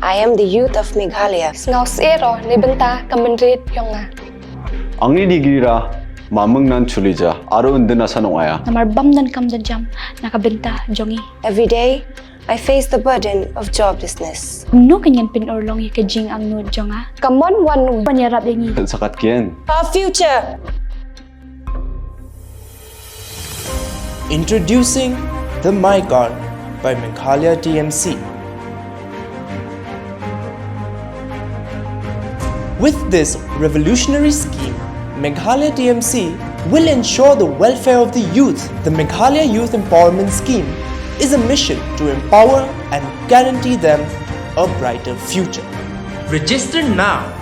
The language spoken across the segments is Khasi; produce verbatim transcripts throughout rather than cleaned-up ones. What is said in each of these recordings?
I am the youth of Meghalaya. Sngewsih ro ne bynta ka mynrit yong nga. Angni di gira mameng nan chulija aro undin asa nong aya. Namar bam dan kam dan jam na ka bynta jong i. Every day, I face the burden of joblessness. No kan yan pin or long ya ka jing ang nu jong nga. Kamon wan wan ya rap ya ngi. Sakat kien. Our future. Introducing the My Card by Meghalaya T M C. With this revolutionary scheme, Meghalaya T M C will ensure the welfare of the youth. The Meghalaya Youth Empowerment Scheme is a mission to empower and guarantee them a brighter future. Register now.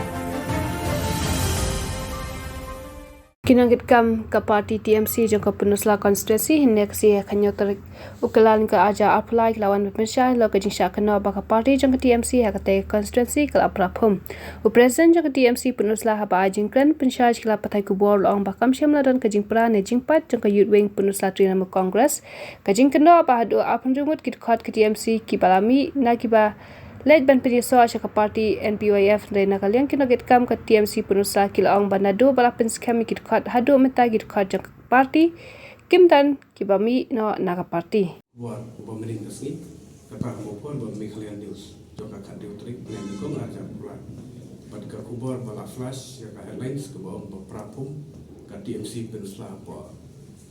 Ki nongkitkam ka party T M C jong ka Pynursla constituency hynne ka sngi ka hynñiew tarik u Kyllalyngkot arhajar arphew lai ki la wan ban pynshai halor ka jingshah kynnoh ba ka party jong ka T M C ha katei ka constituency ka la pra phum. U president jong ka T M C Pynursla haba ai jingkren pynshai sha ki lad pathai khubor u la ong ba kam shym la don ka jingpra ne jingpait jong ka Youth Wing Pynursla Trinamool Congress. Ka jingkynnoh ba haduh arphew hynriew ngut ki dkhot ka T M C kiba la mih na kiba leit ban pynïasoh sha ka party N P Y F, hynrei na ka liang ki nongkitkam ka T M C Pynursla ki la ong ba naduh ba la pynskhem ïa ki dkhot haduh mynta ki dkhot jong ka party kim don kiba mih noh na ka party. Khubor uba mynnin ka sngi, kata ha ka por ba Meghalaya News jong ka khathynñiew tarik bnai Nyngkong arhajar arphew lai. Bad ka khubor ba la flash ïa ka headlines kaba ong ba pra phum ka T M C Pynursla hapoh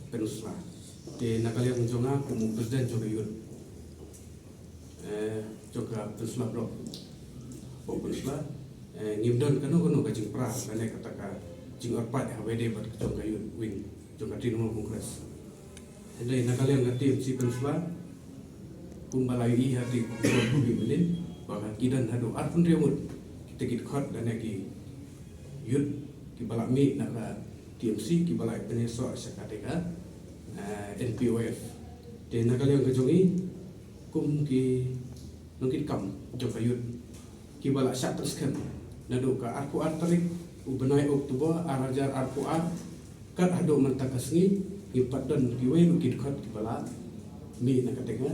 Pynursla. Te na ka liang jong nga kum u president jong ka youth, eh, jong ka Pynursla Block, hapoh Pynursla, eh, ngim don kano kano ka jingpra lane kata ka jingorpait haba ïadei bad ka jong ka Youth Wing jong ka Trinamool Congress. Hynrei na ka liang ka T M C Pynursla, kumba la ïohi ha kti khubor ba mih mynnin, ba ki don haduh arphew hynriew ngut kita ki dkhot lane ki youth kiba la mih na ka T M C kiba la pynïasoh sha katei ka, eh, N P Y F. Te na ka liang ka jong i, kum ki nongkitkam jong ka youth kiba la shah pynskhem naduh ka arphew ar tarik u bnai October arhajar arphew ar kat haduh mynta ka sngi, ngim pat don kiwei ruh ki dkhot kiba la mih na katei ka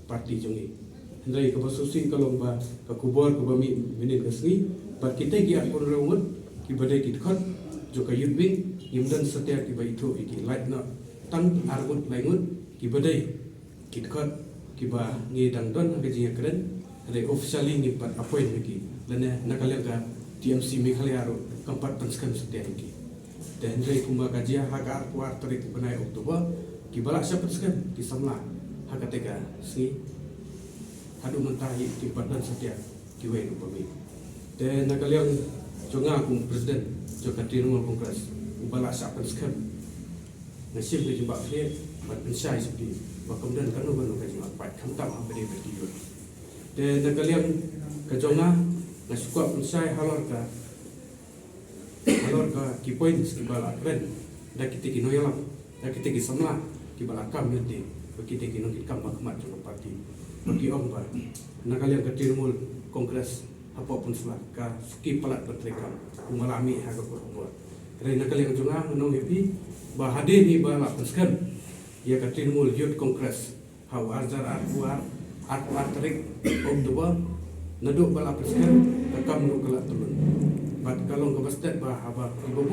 party jong i. Hynrei kaba sngewsih ka long ba ka khubor kaba mih mynnin ka sngi, bad kitei ki arphew hynriew ngut kiba dei ki dkhot jong ka Youth Wing, ngim don satia kiba ithuh ïa ki, lait noh tang ar ngut lai ngut kiba dei ki dkhot kiba ngi dang don ha ka jingïakren, hynrei officially ngim pat appoint ïa ki lane na ka liang ka T M C Meghalaya ruh kam pat pynskhem satia ïa ki. Te hynrei kumba ka jia ha ka arphew ar tarik bnai October, kiba la shah pynskhem ki samla ha katei ka sngi, haduh mynta hi kim pat don satia kiwei ruh ba mih. Te na ka liang jong nga kum president jong ka Trinamool Congress uba la shah pynskhem, nga shim ka jingbakla ban pynshai sha phi ba kam don kano kano ka jingpait khamtam haba ïadei bad ki youth. Te na ka liang ka jong nga, nga shu kwah pynshai halor ka, halor ka ki points kiba la kren da kitei ki nongïalam, da kitei ki samla kiba la kam ïa ki, ba kitei ki nongkitkam ba khmat jong ka party. Ba ki ong ba na ka liang ka Trinamool Congress hapoh Pynursla ka suki palat ban treikam kumba la mih ha ka por khubor. Hynrei na ka liang jong nga, nga ong ïa phi ba hadien hi ba la pynskhem ïa ka Trinamool Youth Congress ha u arhajar arphew ar, arphew ar tarik October, naduh ba la pynskhem ka kam ruh ka la tyllun. Bad ka long kaba stet ba haba kiba